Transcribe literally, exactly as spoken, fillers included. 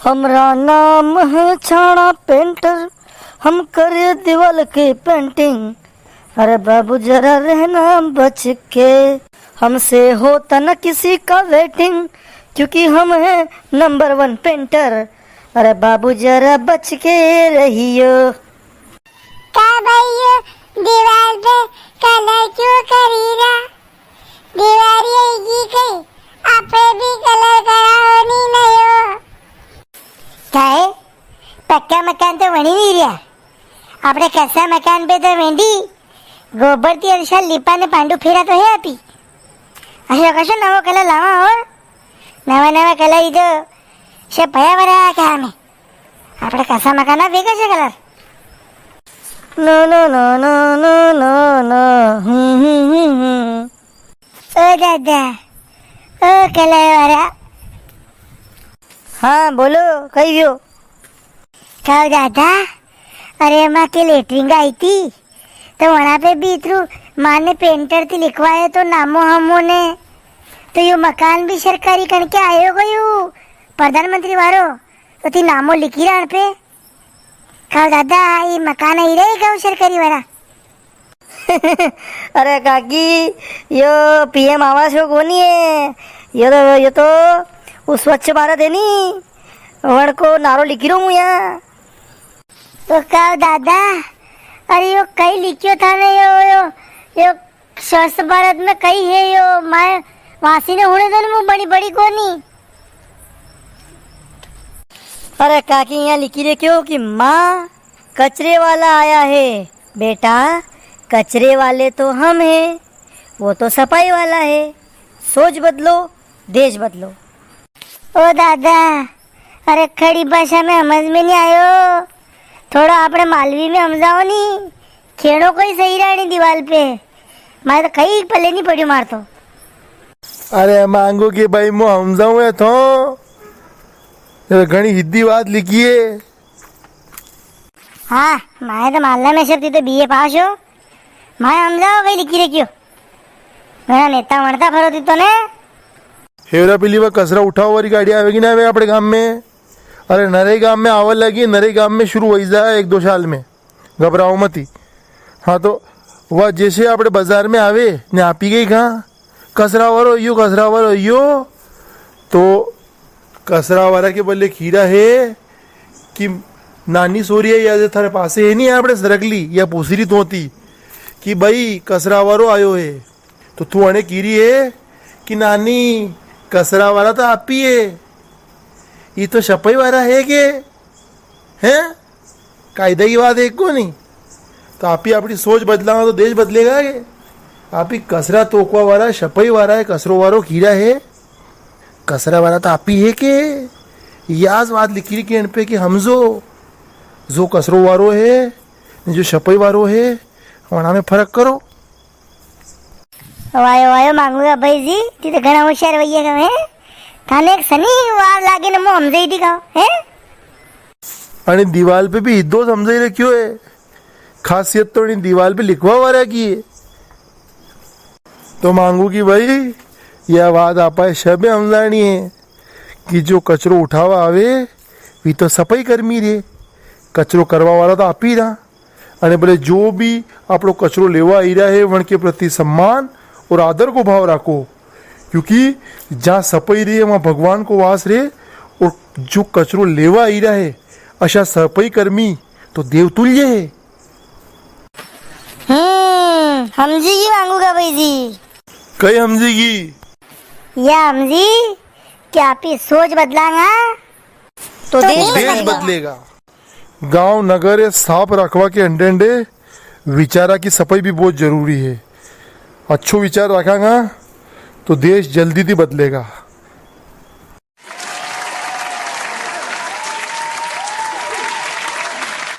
हमरा नाम है छाणा पेंटर, हम करे दीवाल की पेंटिंग। अरे बाबू जरा रहना बच के, हमसे होता न किसी का वेटिंग, क्योंकि हम हैं नंबर वन पेंटर। अरे बाबू जरा बच के रहियो। का भाई, यो दीवार पे कलर क्यों करी रा? दिवारी आएगी कई, आपे भी कलर कराओ नी नयो। काहे? पक्का मकान तो वणी नी रिया। आपणे कसा मकान पे तो वेंडी गोबर ती अंशा लिपा ने पांडू फेरा तो है आपी। अरे कशो नवो कलर लावा और नवा नवा कलर ही तो से पया वरा क्या हमें। आपणे कसा मकाना वेगा छे कलर। नो, नो, नो। हम्म, हम्म, हम्म, हम्म। ओ दादा, ओ कलर वाला। हाँ, बोलो, कई व्यो? कहो दादा, अरे, माँ के लेटरिन आई थी, तो वणा पे भी इतरू माँ ने पेंटर थी लिखवायो तो नामो हमो ने, तो यो मकान भी सरकारी कण के आयो गयो, प्रधानमंत्री वारो। तो थी नामो लिखी राण पे। कहो दादा, ये मकान ही रहे गौ सरकारी वाला। अरे काकी, यो पीएम आवास को कोनी है, यो तो, यो तो वो स्वच्छ भारत है नी, वण को नारो लिखी रो हूँ यहाँ। तो कहो दादा, अरे यो कई लिखियो था ने यो, यो, यो स्वच्छ भारत में कई है यो, माय वासी ने हुणे दन मुंह बड़ी बड़ी कोनी। अरे काकी, यहाँ लिखी रे क्यों कि माँ कचरे वाला आया है। बेटा, कचरे वाले तो हम हैं, वो तो सफाई वाला है। सोच बदलो, देश बदलो। ओ दादा, अरे खड़ी भाषा में समझ में नी आयो, थोड़ा आपणे मालवी में समझाओ नी। खेणो कोई सही रहनी दीवाल पे, मारे तो कई पल्ले नी पड़्यो मार तो। अरे मांगू की भाई, मु समझाऊं है तो, ये घणी हिद्दी बात लिखी है। हाँ, माए तो मालना में शक्ति तो बीए पास हो, माए समझाओ कई लिखी रखियो। मेरा नेता वणता फरो ती तो ने। हेवरा पीली वा कचरा उठावा वारी गाड़ी आवेगी ना वे आपणे गाम में। अरे नरे गाम में आवा लगी, नरे गाम में शुरू होई जाए एक दो साल में, घबराओ मती। हाँ तो वा जैसे आपणे बाजार में आवे ने आपी गई कहाँ कचरा वारो यो, कचरा वारो यो, तो कचरा वारा के बल्ले खीरा है कि नानी सोरी है या जे थारे पासे है नी है आपणे सरकली या पूसी री तोती कि भाई कचरा वारो आयो है। तो तू अणे की री है कि नानी, कचरा वाला तो आपी है, ये तो सफाई वाला है के? हैं? कायदा की बात है कोनी? तो आपी आपणी सोच बदलावा तो देश बदलेगा के? आपी कचरा तोकवा वाला, सफाई वाला है, कचरो वारो की रा है, कचरा वाला तो आपी है के? याज बात लिखी री के अण पे कि हमजो, जो कचरो वारो है, ने जो सफाई वारो है, वणा में फर्क करो। वायो, वायो, मांगू का भाई जी, ती तो घणा होशियार भैया का है। थाने एक सनी वार लागे ने मुंह हमजे ही दिखाओ, हैं? अरे दीवाल पे भी हिद्दो समझाई रखियो है। खासियत तो अणी दीवाल पे लिखवा वाला की है। तो मांगू की भाई, या बात आपा सबे समझानी है कि जो कचरो उठावा आवे, वी तो सफाई कर्मी रे, कचरो करवा वाला तो आपी रा। अने भले जो भी आपणो कचरो लेवा आई रहा है, वण के प्रति सम्मान और आदर को भाव राखो, क्योंकि जहाँ सफाई रे, वहाँ भगवान को वास रे, और जो कचरो लेवा आई रहा है, अशा सफाई कर्मी तो देवतुल्य है। हम्म, हमजी की मांगू का भाई जी। कई हमजी की? या हमजी कि आपी सोच बदलांगा, तो तो देश देश बदलेगा। बदलेगा। गांव नगर ये साफ राखवा के अंडे अंडे विचारा की सफाई भी बहुत जरूरी है। अच्छो विचार राखांगा तो देश जल्दी थी बदलेगा।